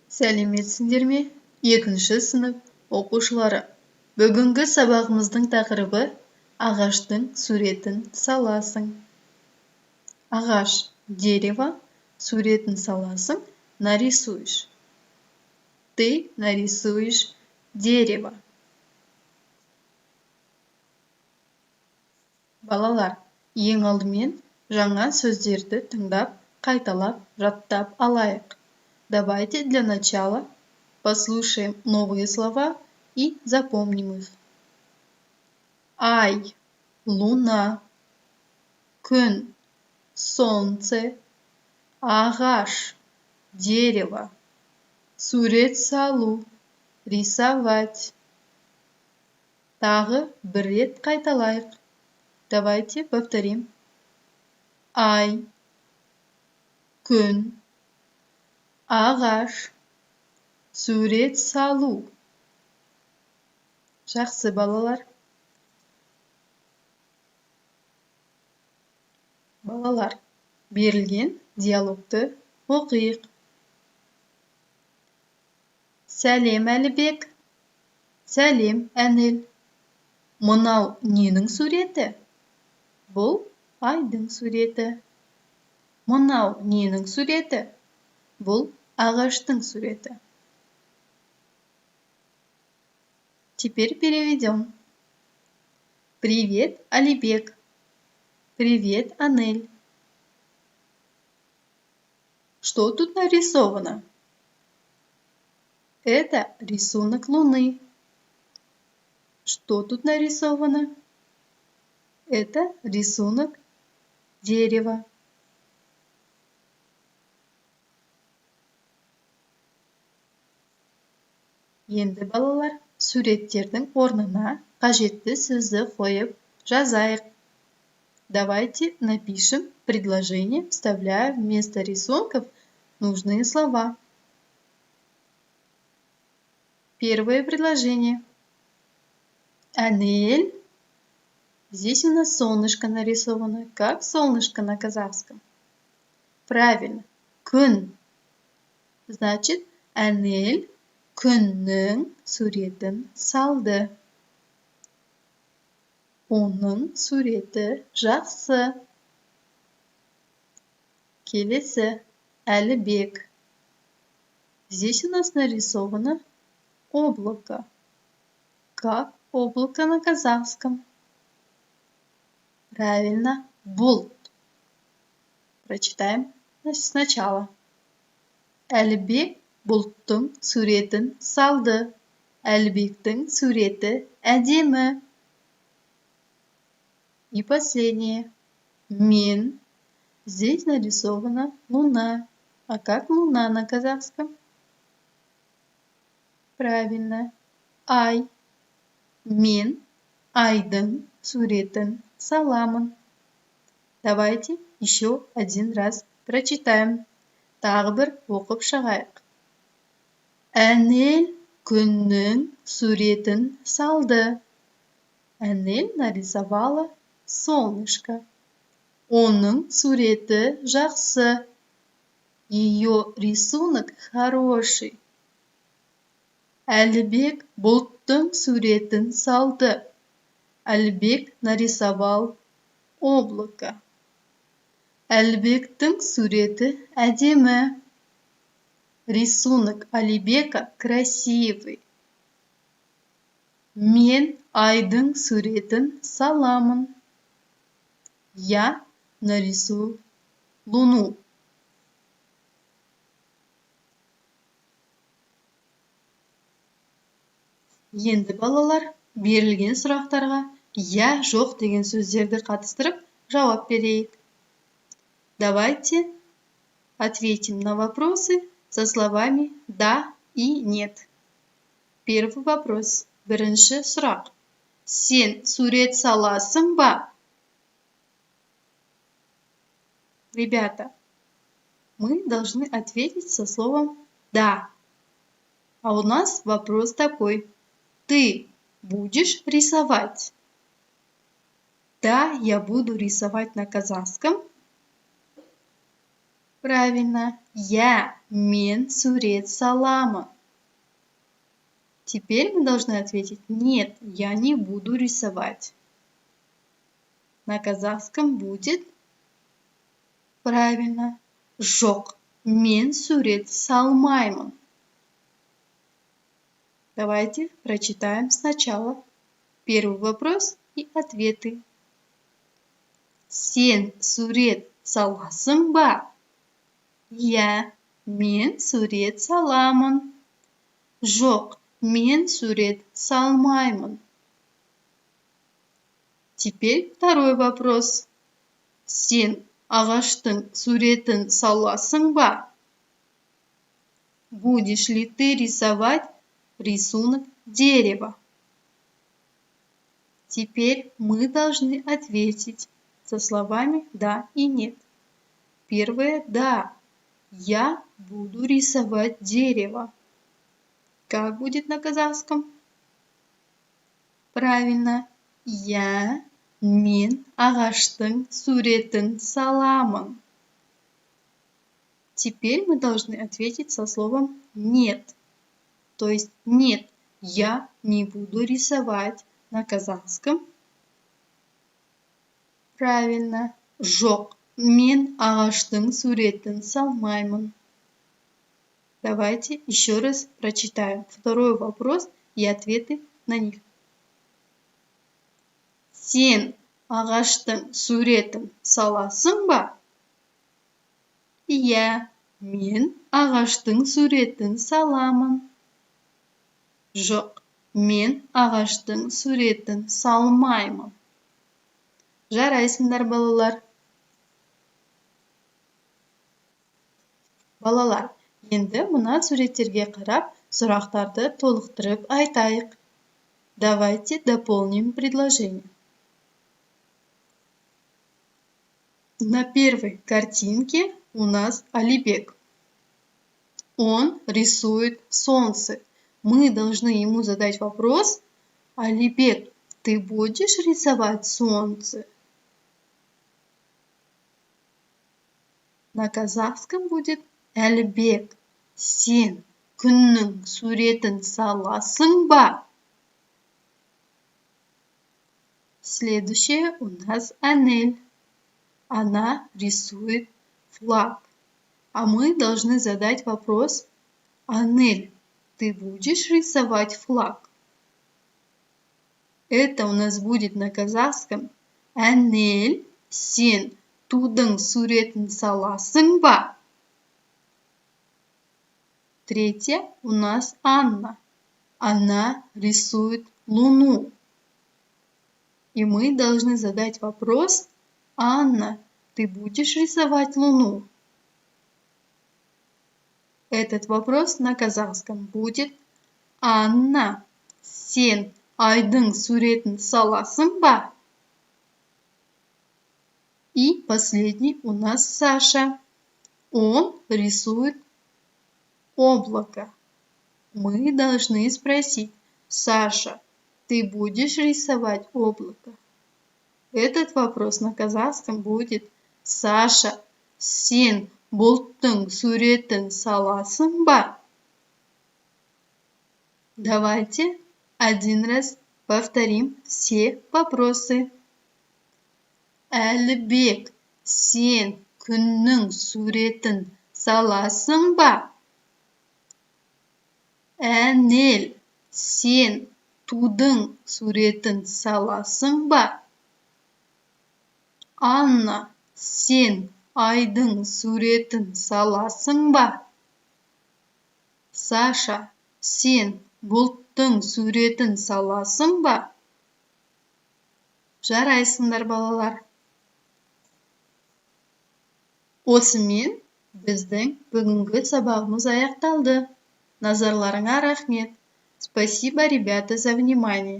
Сәлеметсіңдер ме, екінші сынып оқушылары! Бүгінгі сабағымыздың тақырыбы: ағаштың суретін саласың. Ағаш – дерево, суретін саласың – нарисуешь. Ты нарисуешь дерево. Балалар, ең алдымен жаңа сөздерді тыңдап, қайталап, жаттап алайық. Давайте для начала послушаем новые слова и запомним их. Ай – луна, күн – солнце, ағаш – дерево, сурет салу – рисовать. Тағы бір рет қайталайық. Давайте повторим. Ай, күн, ағаш, сурет салу. Жақсы, балалар. Балалар, берілген диалогты оқиық. Сәлем, Әлібек! Сәлем, Әнел! Мынау ненің суреті? Бұл айдың суреті. Мынау ненің суреті? Бұл ағаштың суреті. Теперь переведем. Привет, Алибек! Привет, Анель! Что тут нарисовано? Это рисунок луны. Что тут нарисовано? Это рисунок дерева. Енді, балалар, суреттердің орнына қажетті сөзді қойып жазайық. Давайте напишем предложение, вставляя вместо рисунков нужные слова. Первое предложение. Әнел. Здесь у нас солнышко нарисовано. Как солнышко на казахском? Правильно. Күн. Значит, Әнел күннің суретін салды. Оның суреті жақсы. Келесі, Әлібек. Здесь у нас нарисовано облако. Как облако на казахском? Правильно, бұлт. Прочитаем сначала. Әлібек бұлттың суретін салды. Әлібектің суреті әдемі. И последнее. Мен. Здесь нарисована луна. А как луна на казахском? Правильно. Ай. Мен айдың суретін саламын. Давайте еще один раз прочитаем. Тағы бір оқып шығайық. Әнел күннің суретін салды. Әнел нарисовала солнышко. Оның суреті жақсы. Ее рисунок хороший. Әлібек бұлттың суретін салды. Әлібек нарисовал облако. Әлібектің суреті әдемі. Рисунок Алибека красивый. Мен айдың суретін саламын. Я нарисую луну. Енді, балалар, берілген сұрақтарға иә, жоқ деген сөздерді қатыстырып жауап берейік. Давайте ответим на вопросы со словами «да» и «нет». Первый вопрос. Бірінші сұрақ. Сен сурет саласың ба? Ребята, мы должны ответить со словом «да». А у нас вопрос такой. Ты будешь рисовать? Да, я буду рисовать на казахском. Правильно. Иә, мен сурет саламын. Теперь мы должны ответить: нет, я не буду рисовать. На казахском будет правильно: жоқ, мен сурет салмаймын. Давайте прочитаем сначала первый вопрос и ответы. Сен сурет саласың ба? Иә, мен сурет саламын. Жоқ, мен сурет салмаймын. Теперь второй вопрос. Сен ағаштың суретін саласың ба? Будешь ли ты рисовать рисунок дерева? Теперь мы должны ответить со словами «да» и «нет». Первое – «да». Я буду рисовать дерево. Как будет на казахском? Правильно. Иә, мен ағаштың суретін саламын. Теперь мы должны ответить со словом «нет». То есть «нет, я не буду рисовать» на казахском. Правильно. Жоқ, мен ағаштың суретін салмаймын. Давайте еще раз прочитаем второй вопрос и ответы на них. Сен ағаштың суретін саласың ба? Иә, мен ағаштың суретін саламын. Жоқ, мен ағаштың суретін салмаймын. Жарайсыңдар, балалар. Балалар, енді мына суреттерге қарап, сұрақтарды толықтырып айтайық. Давайте дополним предложение. На первой картинке у нас Алибек. Он рисует солнце. Мы должны ему задать вопрос: Алибек, ты будешь рисовать солнце? На казахском будет: Әлібек, сен күннің суретін саласың ба? Следующее у нас Анель. Она рисует флаг. А мы должны задать вопрос: Анель, ты будешь рисовать флаг? Это у нас будет на казахском: Әнел, сен тудың суретін саласың ба? Третья у нас Анна. Она рисует луну. И мы должны задать вопрос: Анна, ты будешь рисовать луну? Этот вопрос на казахском будет: Анна, сен айдың суретін саласың ба? И последний у нас Саша. Он рисует облако. Мы должны спросить: Саша, ты будешь рисовать облако? Этот вопрос на казахском будет: Саша, сен бұлттың суретін саласың ба? Давайте один раз повторим все вопросы. Әлібек, сен күннің суретін саласың ба? Әнел, сен тудың суретін саласың ба? Анна, сен айдың суретін саласың ба? Саша, сен бұлттың суретін саласың ба? Жарайсыңдар, балалар. Осымен біздің бүгінгі сабағымыз аяқталды. Назарларыңа рахмет. Спасибо, ребята, за внимание.